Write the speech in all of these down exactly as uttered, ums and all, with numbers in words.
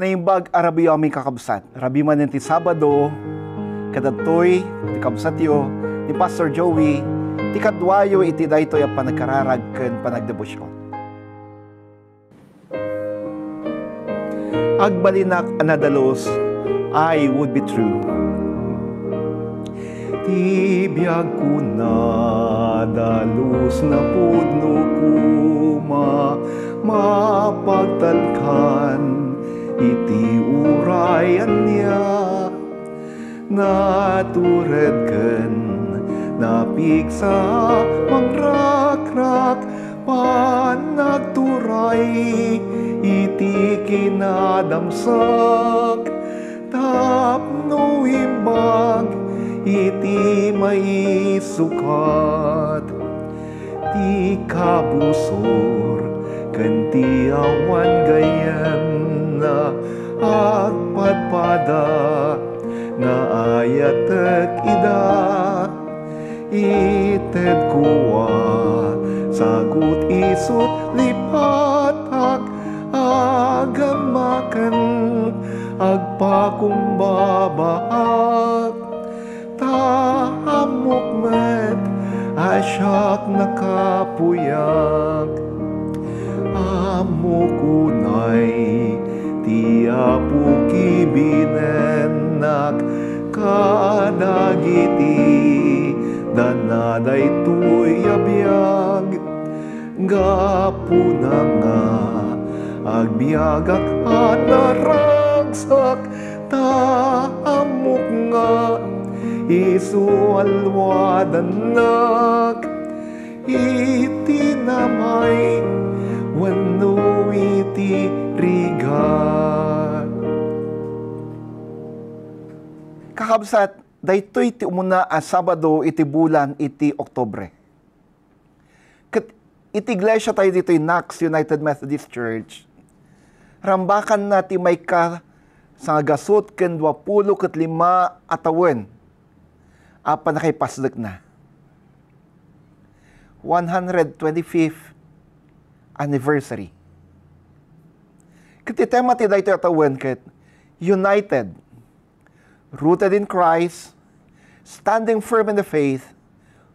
Naimbag a rabiyo, amin kakabsat. Rabii manen ti Sabado, kadagitoy ti kabsatyo ni Pastor Joey, ti kaduayo iti daytoy a panagkararag ken panagdebosyon. Agbalinak a nadalus, I would be true. Ti biagko nadalus napudno koma, mapagtalkan iti uray ania. Natured ken napigsa, mangrakrak, panagturay iti kinadamsak. Tapno imbag iti maisukat, ti kabusor ken ti awan gayyemna agpadpada nga ayatek ida. Itedko a sagut isut lipatak, agammaken agpakumbabaak, ta ammok met a siak nakapuyak. Ammok unay ti Apo kibinennak kadagiti danna daytoy a biag. Gapuna nga agbiagak a naragsak, ta ammok nga isu a luadannak iti namay wenno iti rigat. Kakabsat, daytoy ti umuna a Sabado iti bulan iti Oktubre. Ket iti iglesia tayo ditoy Knox United Methodist Church, rambakanna ti maika sangagasut ken duapulo ket lima a tawen a pannakaipasdekna. One hundred twenty-fifth anniversary. Ket ti tema ti daytoy a tawen ket United, Rooted in Christ, Standing Firm in the Faith,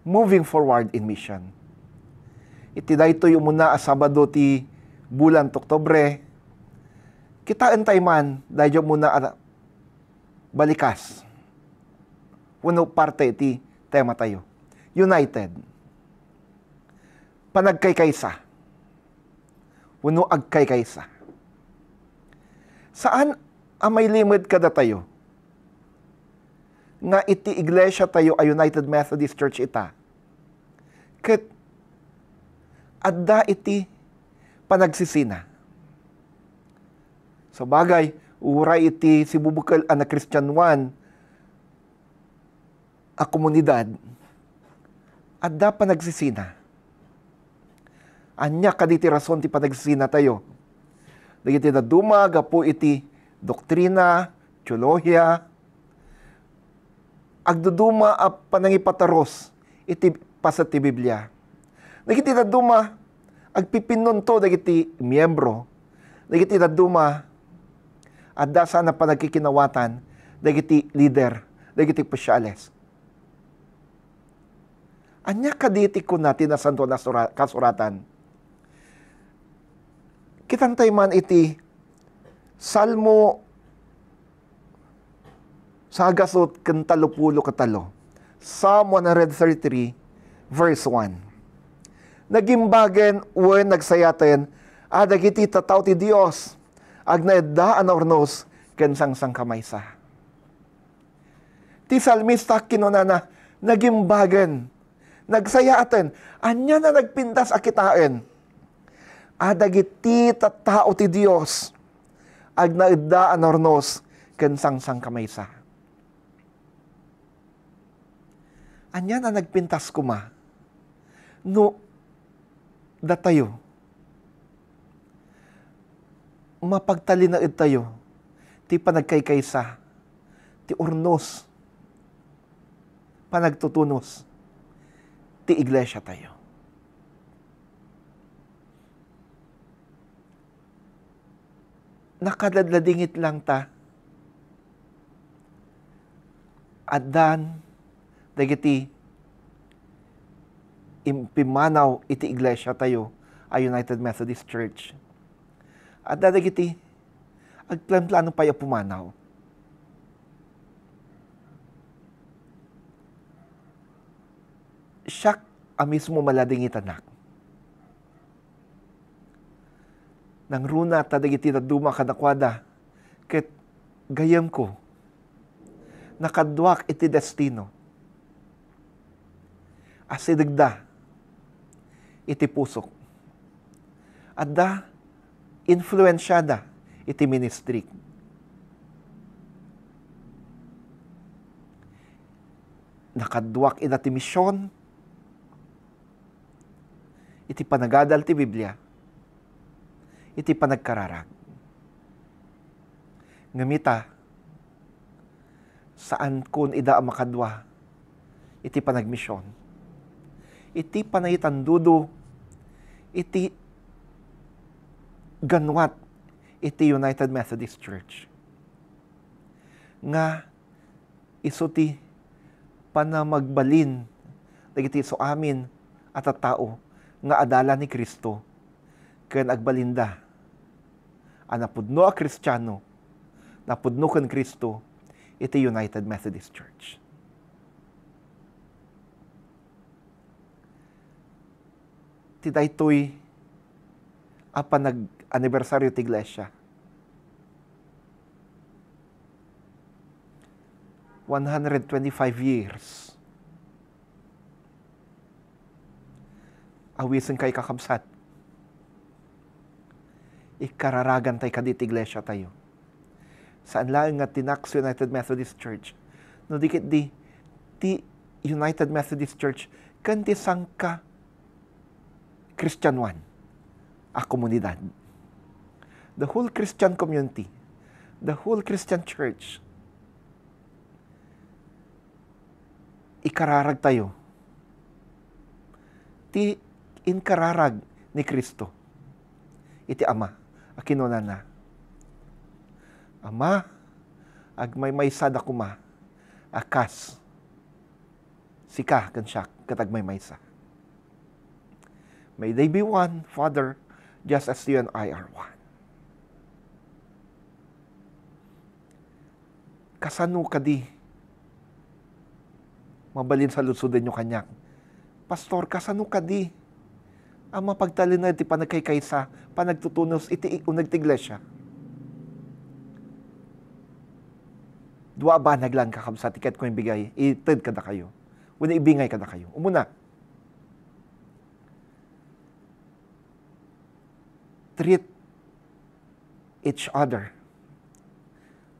Moving Forward in Mission. Iti daytoy umuna a Sabado ti bulan ti Oktubre, kitaentayo man daydiay umuna a balikas wenno parte iti tema tayo. United. Panagkaykaysa. Wenno agkaykaysa. Saan a mailimed kadatayo nga iti iglesia tayo a United Methodist Church ita, ket adda iti panagsisina. Sabagay, uray iti sibubukel a nakristianoan a komunidad, adda panagsisina. Ania kadi ti rason ti panagsisina tayo? Dagiti dadduma gapu iti doktrina, teolohiya, agduduma a panangipatarus iti paset ti Biblia. Dagiti dadduma, agpipinnunto dagiti miembro. Dagiti dadduma, adda saan a panagkikinawatan dagiti lider, dagiti opisyales. Ania kadi ti kuna ti Nasantoan a Sura-, Kasuratan? Kitantay man iti Salmo sagasut ken tallopulo ket tallo. Psalm one hundred thirty-three, verse one. Nagimbagen wen nagsayaten a dagiti tattao ti Dios, agnaedda a naurnos ken sangsangkamaysa. Ti salmista kinunana, nagimbagen, nagsayaaten, ania a nagpintas a kitaen a dagiti tattao ti Dios, agnaedda a naurnos ken sangsangkamaysa. Ania a nagpintas koma no datayo, mapagtalinaedtayo ti panagkaykaysa, ti urnos, panagtutunos ti iglesia tayo. nakaladladingit lang ta. Addan dagiti impimmanaw iti iglesia tayo a United Methodist Church. Adda dagiti agplanplano pay a pumanaw. Siak a mismo maladingitanak. Nangruna ta dagiti dadduma kadakuada ket gayyemko, nakaduak iti destino. Asidegda iti pusok. Adda influensiada iti ministry. Nakaduak ida ti mision, iti panagadal ti Biblia, iti panagkararag. Ngem ita, saankon ida a makadua iti panagmision, iti panangitandudo iti ganuat iti United Methodist Church, nga isu ti panamagbalin dagiti isu amin a tattao nga adala ni Cristo ken agbalinda a napudno a Kristiano, napudno ken Cristo iti United Methodist Church. Ti daytoy a panag-anibersaryo ti iglesia, one hundred twenty-five years. Awisenkayo, kakabsat. Ikararagantayo kadi ti iglesia tayo. Saan laeng nga ti Knox United Methodist Church, no di ketdi ti United Methodist Church ken ti sangka Kristianuan a komunidad. The whole Christian community, the whole Christian church, ikararagtayo ti inkararag ni Cristo iti Ama a kinunana, "Ama, agmaymaysada koma a kas sika ken siak ket agmaymaysa. May they be one, Father, just as you and I are one." Kasano kadi? Mabalin saludsodenyo kaniak, "Pastor, kasano kadi a mapagtalinaed ti panagkaykaysa, panagtutunos iti uneg ti iglesia?" Dua a banag lang, kakabsat, ti kayatko imbigay, ited kadakayo, wenno ibingay kadakayo. Umuna, treat each other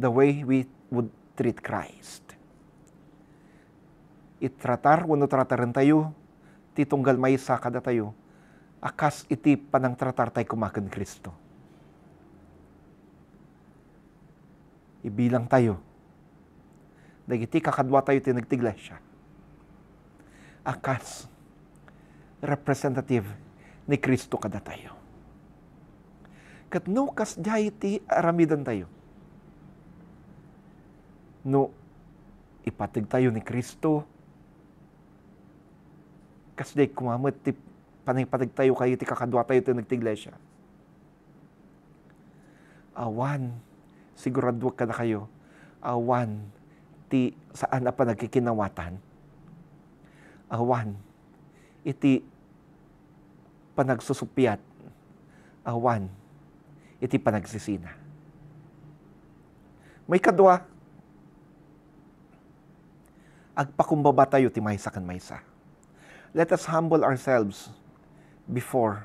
the way we would treat Christ. Itratar wenno tratarentayo ti tunggal maysa kadatayo a kas iti panangtratartayo koma ken Cristo. Ibilangtayo dagiti kakaduatayo ti nagtiglesia a kas representative ni Cristo kadatayo. Ket no kasdiay ti aramidentayo, no ipategtayo ni Cristo, kasdiay koma met ti panangipateg tayo kadagiti kakaduatayo ti nagtiglesia. Awan, siguraduek kadakayo, awan ti saan a panagkikinawatan. Awan iti panagsusuppiat. Awan iti panagsisina. Maikadua, agpakumbaba tayo ti maysa ken maysa. Let us humble ourselves before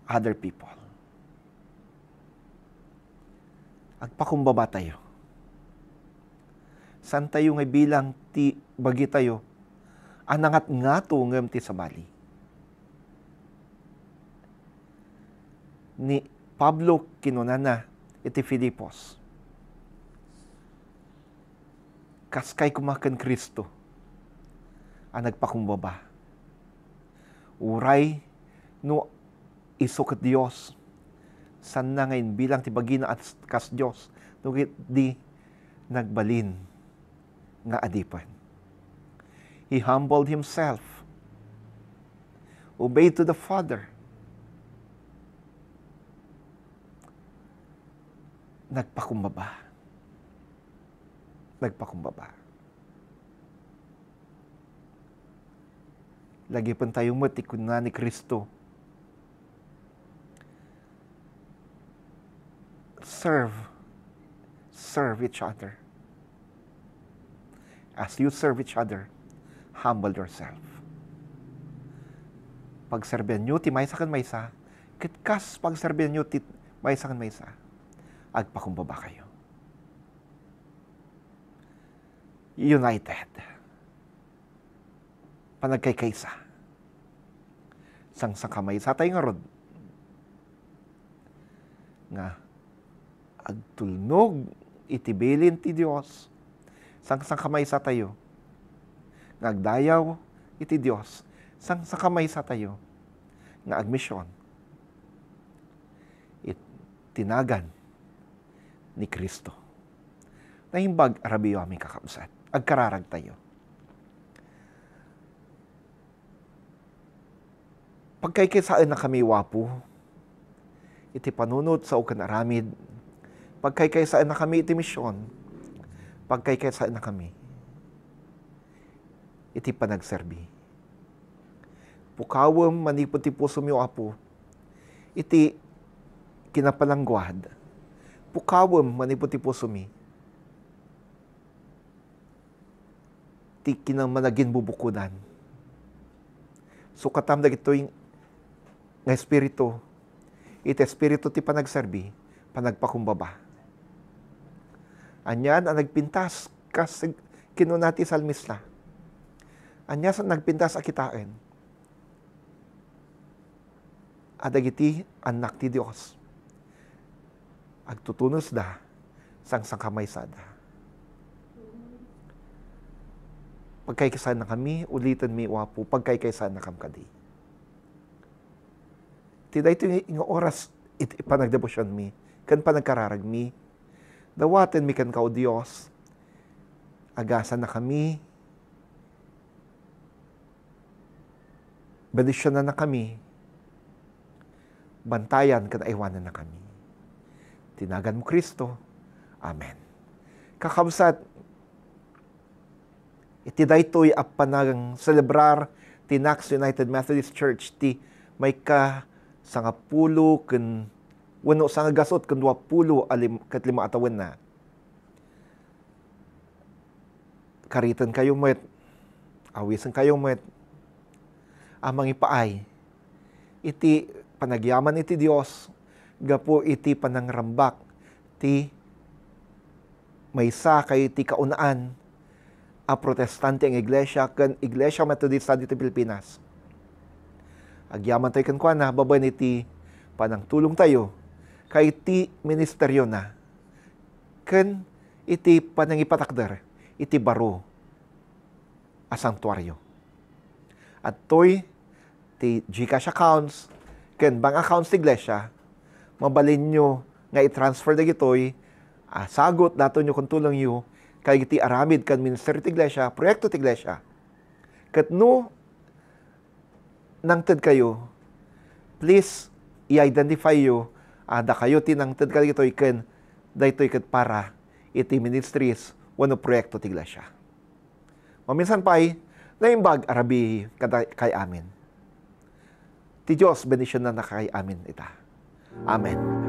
other people. Agpakumbaba tayo. Saan tayo nga bilang ti bagitayo a nangatngato ngem ti sabali. Ni Pablo kinunana iti Filipos, "Kaskay koma ken Cristo a nagpakumbaba." Uray no isu ket Dios, Sanna nga imbilang ti bagina as-, kas Dios, no ket di nagbalin nga adipen. He humbled himself, obeyed to the Father. Nagpakumbaba. Nagpakumbaba. Lagipentayo met ti kuna ni Cristo, "Serve, serve each other. As you serve each other, humble yourself." Pagserbianyo ti maysa ken maysa, ket kas pagserbianyo ti maysa ken maysa, agpakumbabakayo. United. Panagkaykaysa. Sangsangkamaysatayo ngarud nga agtulnog iti bilin ti Dios. Sangsangkamaysatayo nga agdayaw iti Dios. Sangsangkamaysatayo nga agmision. It-, tinagan ni Cristo. Naimbag a rabiiyo, amin kakabsat. Agkararagtayo. Pagkaykaysaennakami, O Apo, iti panunot sao ken aramid. Pagkaykaysaennakami iti mision. Pagkaykaysaennakami iti panagserbi. Pukawem manipud ti pusomi, O Apo, iti kinapalangguad. Pukawem manipud ti pusomi ti kinamanaginbubukodan. Sukatam dagitoy nga espiritu, iti espiritu ti panagserbi, panagpakumbaba. Anian a nagpintas, kas kinuna ti salmista. Anian a nagpintas a kitaen a dagiti annak ti Dios, agtutunosda, sangsangkamaysada. Pagkaykaysaennakami, ulitenmi, O Apo, pagkaykaysaennakam kadi. Ti daytoy nga oras iti panagdebosionmi ken panagkararagmi, dawatenmi kenka, O Dios, agasannakami, bendisionannakami, bantayan ken aywanennakami. Ti naganmo, Cristo. Amen. Kakabsat, iti daytoy a panagselebrar ti Knox United Methodist Church ti maika sangapulo ken wenno sangagasut ken duapulo a lim-, ket lima a tawenna. Karitenkayo met, awisenkayo met a mangipaay iti panagyaman iti Dios gapu iti panangrambak ti maysa kay ti kaunaan a Protestante nga iglesia ken Iglesia Metodista ditoy Pilipinas. Agyamantayo kenkuana babaen iti panangtulongtayo kay ti ministeriona ken iti panangipatakder iti baro a santuario. Adtoy ti GCash accounts ken bank accounts ti iglesia. Mabalinyo nga i-transfer dagitoy a sagut datonyo ken tulongyo kay iti aramid ken ministerio ti iglesia, proyekto ti iglesia. Ket no nangtedkayo, please i-identify yo a dakayo ti nangted kadagitoy ken daytoy ket para iti ministries wenno proyekto ti iglesia. Maminsan pay, naimbag a rabii kada kay amin. Ti Dios bendisionannaka kay amin ita. Amen.